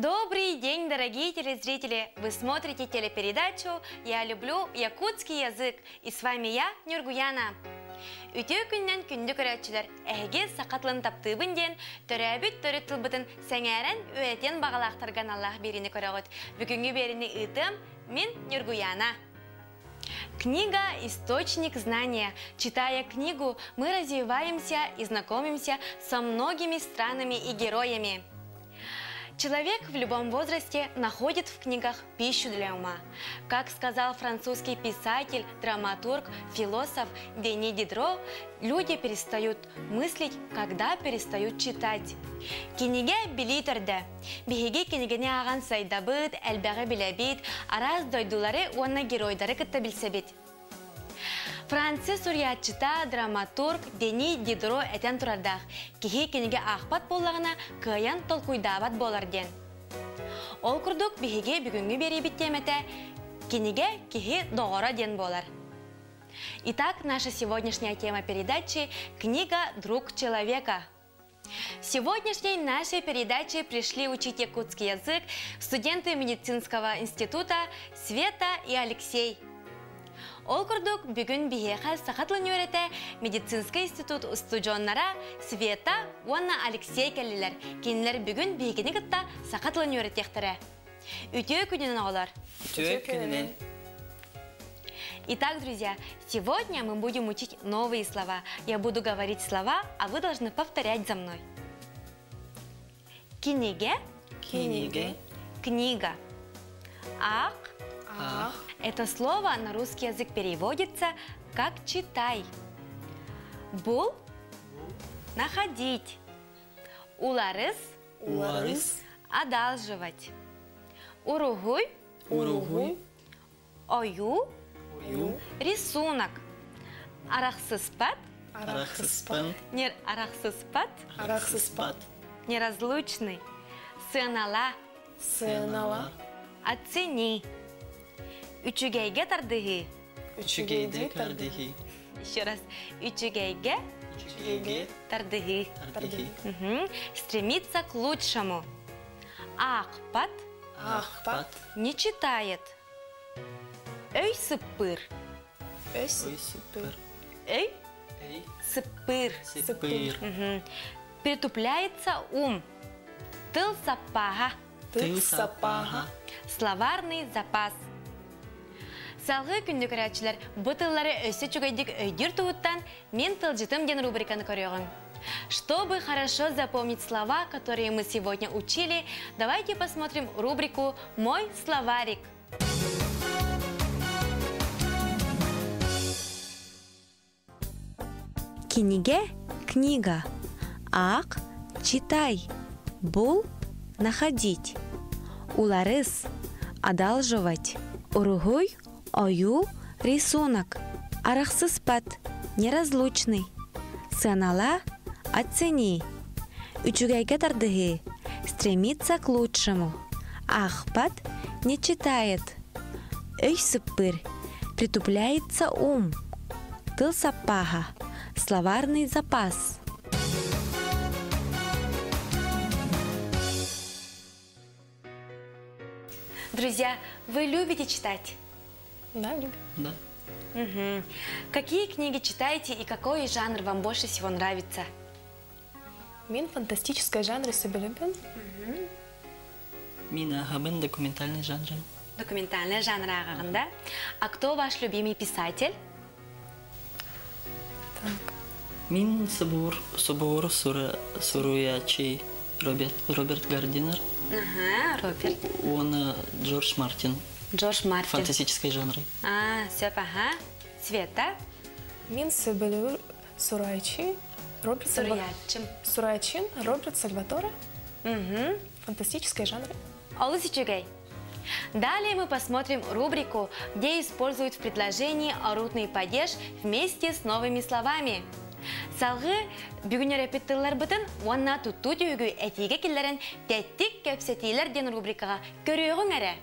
Добрый день, дорогие телезрители! Вы смотрите телепередачу «Я люблю якутский язык» и с вами я, Нюргуяна. Үтүө күннэн күндү көрөөччүлэр, эһиги саха тылын таптыыбын диэн төрөөбүт төрүт тылбытын сэҥээрэн үөрэтиэн баҕалаахтарга аналлаах биэриини көрөҕүт. Бүгүҥҥү биэриини ыытыам мин Нюргуяна. Книга – источник знания. Читая книгу, мы развиваемся и знакомимся со многими странами и героями. Человек в любом возрасте находит в книгах пищу для ума. Как сказал французский писатель, драматург, философ Дени Дидро, люди перестают мыслить, когда перестают читать. Кинигэ билии төрдө. Биһиги кинигэни ааҕан сайдабыт, элбэҕи билэбит, араас дойдулары уонна геройдары кытта билсэбит. Франция суруйааччыта, драматург Дени Дидро этэн турардаах, киһи кинигэ аахпат буоллаҕына, кыайан толкуйдаабат буолар диэн. Ол курдук биһиги бүгүҥҥү биэриибит тиэмэтэ «Кинигэ киһи доҕоро» диэн буолар. Итак, наша сегодняшняя тема передачи «Книга «Друг человека». В сегодняшней нашей передаче пришли учить якутский язык студенты медицинского института Света и Алексей. Ол курдук бүгүн биһиэхэ саха тылын үөрэтэ медицинскэй институт устудьуоннара Света уонна Алексей кэллилэр. Кинилэр бүгүн биһигини кытта саха тылын үөрэтиэхтэрэ. Үтүө күнүнэн оҕолор! Үтүө күнүнэн! Итак, друзья, сегодня мы будем учить новые слова. Я буду говорить слова, а вы должны повторять за мной. Кинигэ. Кинигэ. Книга. Аах. Аах. Это слово на русский язык переводится как «читай». Бул. Находить. Уларыс. Уларыс. Одалживать. Уруһуй. Уруһуй. Ойуу. Ойуу. Рисунок. Арахсыспат. Арахсыспат. Не арахсыспат. Арахсыспат. Неразлучный. Сыанала. Сыанала. Оцени. Үчүгэйгэ тардыһыы. Үчүгэйгэ тардыһыы. Еще раз. Үчүгэйгэ Үчүгэйгэ тардыһыы. тардыһыы. Мгм. Стремиться к лучшему. Аахпат. Аахпат. Не читает. Өй сыппыыр. Өй сыппыыр. Өй Өй сыппыыр. сыппыыр. Мгм. Притупляется ум. Тыл саппааһа. Тыл саппааһа. Словарный запас. Салгыы күндү көрөөччүлэр, бу тыллары өссө үчүгэйдик өйдүүр туһуттан Мин тылдьытым диэн рубриканы көрүөҕүҥ. Чтобы хорошо запомнить слова, которые мы сегодня учили, давайте посмотрим рубрику «Мой словарик». Кинигэ – книга. Аах – читай. Бул – находить. Уларыс – одалживать. Уруһуй – ойуу, рисунок. Арахсыспат – неразлучный. Сыанала – оцени. Үчүгэйгэ тардыһыы – стремиться к лучшему. Аахпат – не читает. Өй сыппыыр – притупляется ум. Тыл саппааһа – словарный запас. Друзья, вы любите читать? Да, любим. Да. Мгм. Какие книги читаете и какой жанр вам больше всего нравится? Мин фантастический жанр сөбүлүүбүн. Мин ааҕабын документальный жанры. Документальный жанр ааҕаҕын, да? А кто ваш любимый писатель? Так. Мин сөбүлүүр сөбүлүүр суруйааччы Роберт, Роберт Гардинер. Ага, Роберт. Уонна Джордж Мартин. Джордж Мартин. Фантастический жанры. А, сөп, ага. Света? Мин сөбүлүүр суруйааччы Роберт Сальва... Суруйааччым. Суруйааччым Роберт Сальваторе. Угу. Фантастический жанр. Олус үчүгэй. Далее мы посмотрим рубрику, где используют в предложении орудный падеж вместе с новыми словами. Салгыы бүгүн үөрэппит тылларбытын уонна туттуу түһүгү этиигэ киллэрэн тэттик кэпсэтиилэр диэн рубрикаҕа көрүөҕүҥ эрэ.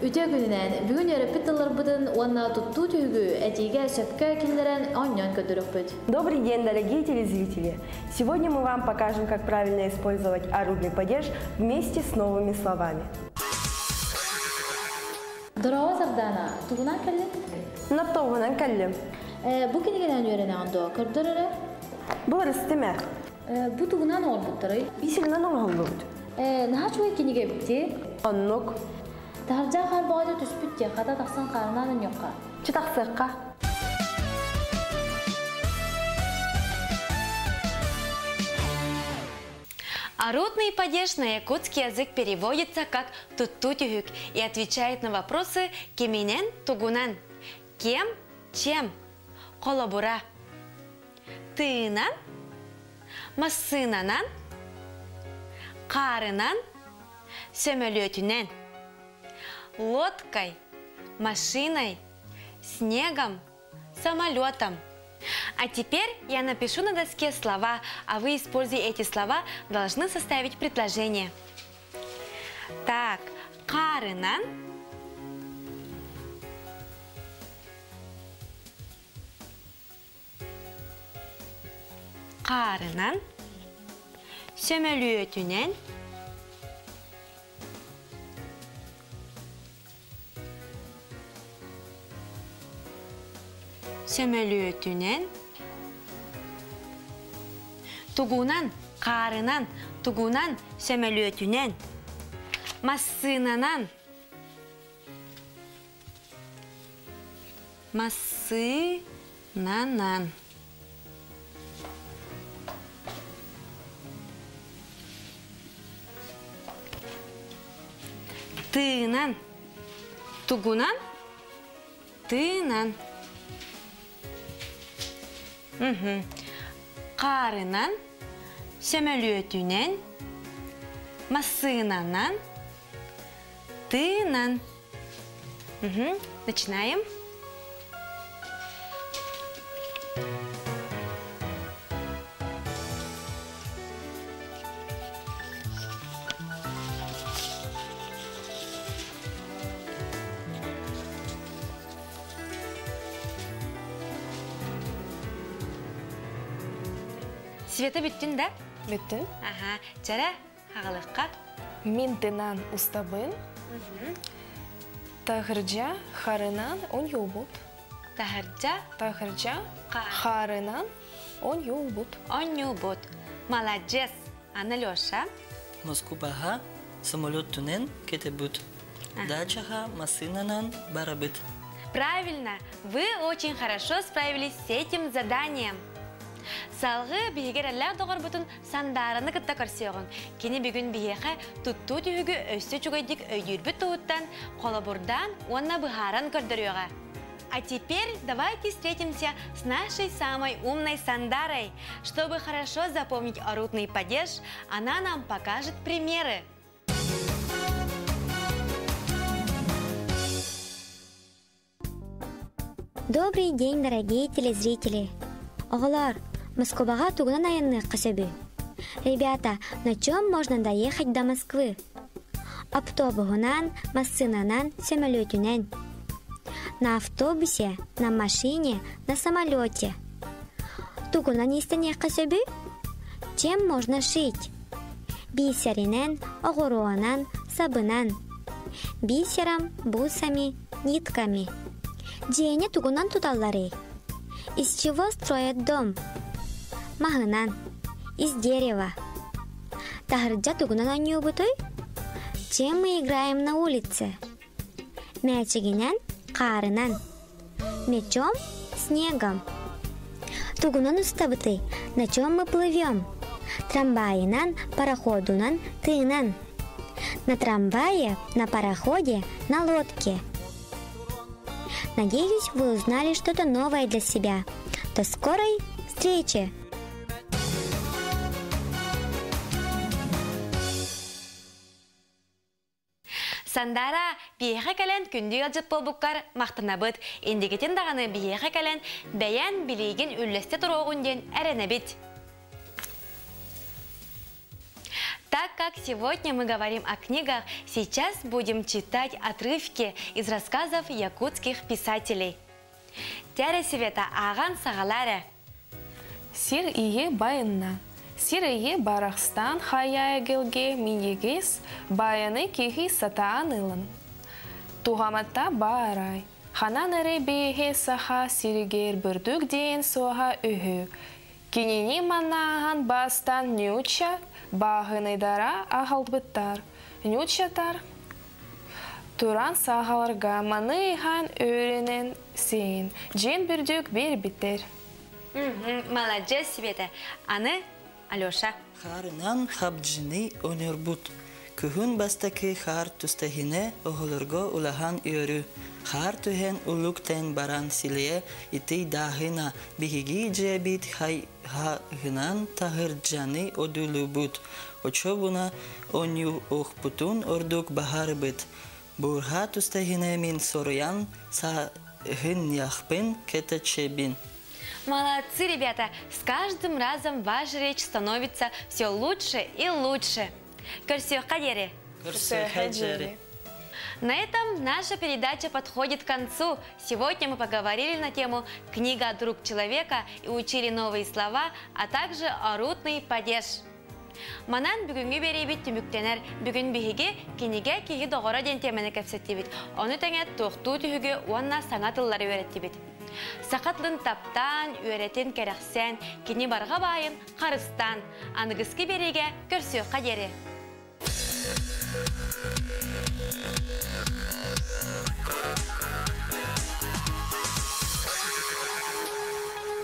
Үтүө күнүнэн! Бүгүн үөрэппит тылларбытын уонна туттуу түһүгү этиигэ сөпкө киллэрэн оонньоон көрдөрүөхпүт. Добрый день, дорогие телезрители! Сегодня мы вам покажем, как правильно использовать орудный падеж вместе с новыми словами. Дорообо Сардаана, тугунан кэллиҥ? Наптоҕунан кэллим. Э, бу кинигэнэн үөрэнэҕин дуо? Көрдөр эрэ. Былырыстым ээ. Э, бу тугунан оҥорбуттарый? Бисеринэн оҥоһуллубут. Э, наһаа үчүгэй кинигэ эбит дии. Оннук. Таһырдьа хаар бөҕөтө түспүт дии, хата тахсан хаарынан онньуохха. Чэ тахсыахха. Орудный падеж на якутский язык переводится как «тутту-түһүк» и отвечает на вопросы «киминэн тугунан», «кем чем», «холобура», «тыынан», «массыынанан», «хаарынан», «сөмөлүөтүнэн», лодкой, машиной, снегом, самолетом. А теперь я напишу на доске слова, а вы, используя эти слова, должны составить предложение. Так, хаарынан, хаарынан, сөмөлүөтүнэн, сөмөлүөтүнэн, тугунан, хаарынан, тугунан, сөмөлүөтүнэн, массыынанан, массыынанан. Тыынан, тугунан, тыынан. Угу. Хаарынан, сөмөлүөтүнэн, массыынанан, тыынан. Угу. Начинаем. Света бүттүн да? Бүттүн. Аха, чара хагалыкка. Мин тынан устабын. Таһырдьа хаарынан оонньуубут. Таһырдьа Таһырдьа хаарынан оонньуубут. Оонньуубут. Молодец. Анна Леша. Москубаҕа самолетунан кетебут. Дачаҕа массыынанан барабыт. Правильно, вы очень хорошо справились с этим заданием. Салгыы биһиги эрэллээх доҕорбутун Сандаараны кытта көрсүөҕүҥ. Кини бүгүн биһиэхэ туттуу түһүгү өссө үчүгэйдик өйдүүрбүт туһуттан холобурдаан уонна быһааран көрдөрүөҕэ. А теперь давайте встретимся с нашей самой умной Сандарой. Чтобы хорошо запомнить орудный падеж, она нам покажет примеры. Добрый день, дорогие телезрители! Оҕолор, Москваҕа тугунан айанныахха сөбүй? Ребята, на чем можно доехать до Москвы? Автобуһунан, массыынанан, сөмөлүөтүнэн. На автобусе, на машине, на самолете. Тугунан иистэниэххэ сөбүй? Чем можно шить? Бисеринэн, оҕуруонан, сабынан. Бисером, бусами, нитками. Дьиэни тугунан туталларый? Из чего строят дом? Маһынан. Из дерева. Таһырдьа тугунан оонньуубутуй? Чем мы играем на улице? Мээчигинэн, хаарынан. Мячом, снегом. Тугунан устабытый? На чем мы плывем? Трамвайынан, пароходунан, тыынан. На трамвае, на пароходе, на лодке. Надеюсь, вы узнали что-то новое для себя. До скорой встречи! Сандара, биһиэхэ кэлэн күндү ыалдьыт буолбуккар махтанабыт. Инникитин даҕаны биһиэхэ кэлэн бэйэн билиигин үллэстэ туруоҕун диэн эрэнэбит. Так как сегодня мы говорим о книгах, сейчас будем читать отрывки из рассказов якутских писателей. Чэ эрэ, Света, ааҕан саҕалаа эрэ. Сир ийэ байынна. Сир ийэ барахсан хайа эгэлгэ минньигэс баайыны киһи сатаан ылан. Туһаммата баарай. Ханан эрэ бэйэ саха сиригэр бурдук диэн суоҕа үһү. Кинини манаһан бастаан нуучча бааһынайдара аҕалбыттар. Нууччалар туран сахаларга маны ыһан үүннэрэн сиэҥ диэн бурдук биэрбиттэр. Молодец, Света. Аны, Алеша. Хаарынан хабдьыны оҥорбут. Күһүн бастакы хаар түстэҕинэ оҕолорго улахан үөрүү. Хаар түһэн үлүктэн баран силлиэ ытыйдаҕына биһиги дьиэбит хайаҕаһынан таһырдьаны одуулуубут. Оччоҕуна оонньуохпутун ордук баҕарабыт. Буурҕа түстэҕинэ мин соруйан сыгынньахпын кэтээччибин. Молодцы, ребята! С каждым разом ваша речь становится все лучше и лучше. Көрсүөххэ диэри. Көрсүөххэ диэри. На этом наша передача подходит к концу. Сегодня мы поговорили на тему «Книга «Друг человека» и учили новые слова, а также орудный падеж. Манан бүгүҥҥү биэриибит түмүктэнэр. Бүгүн биһиги кинигэ киһи доҕоро диэн тиэмэни кэпсэттибит. Ону тэҥэ туохтуу түһүгү уонна саҥа тыллары үөрэттибит. Саха тылын таптаан, үөрэтин кэрэхсээн, кини барҕа баайын харыстаан. Аныгыскы биэриигэ көрсүөххэ диэри.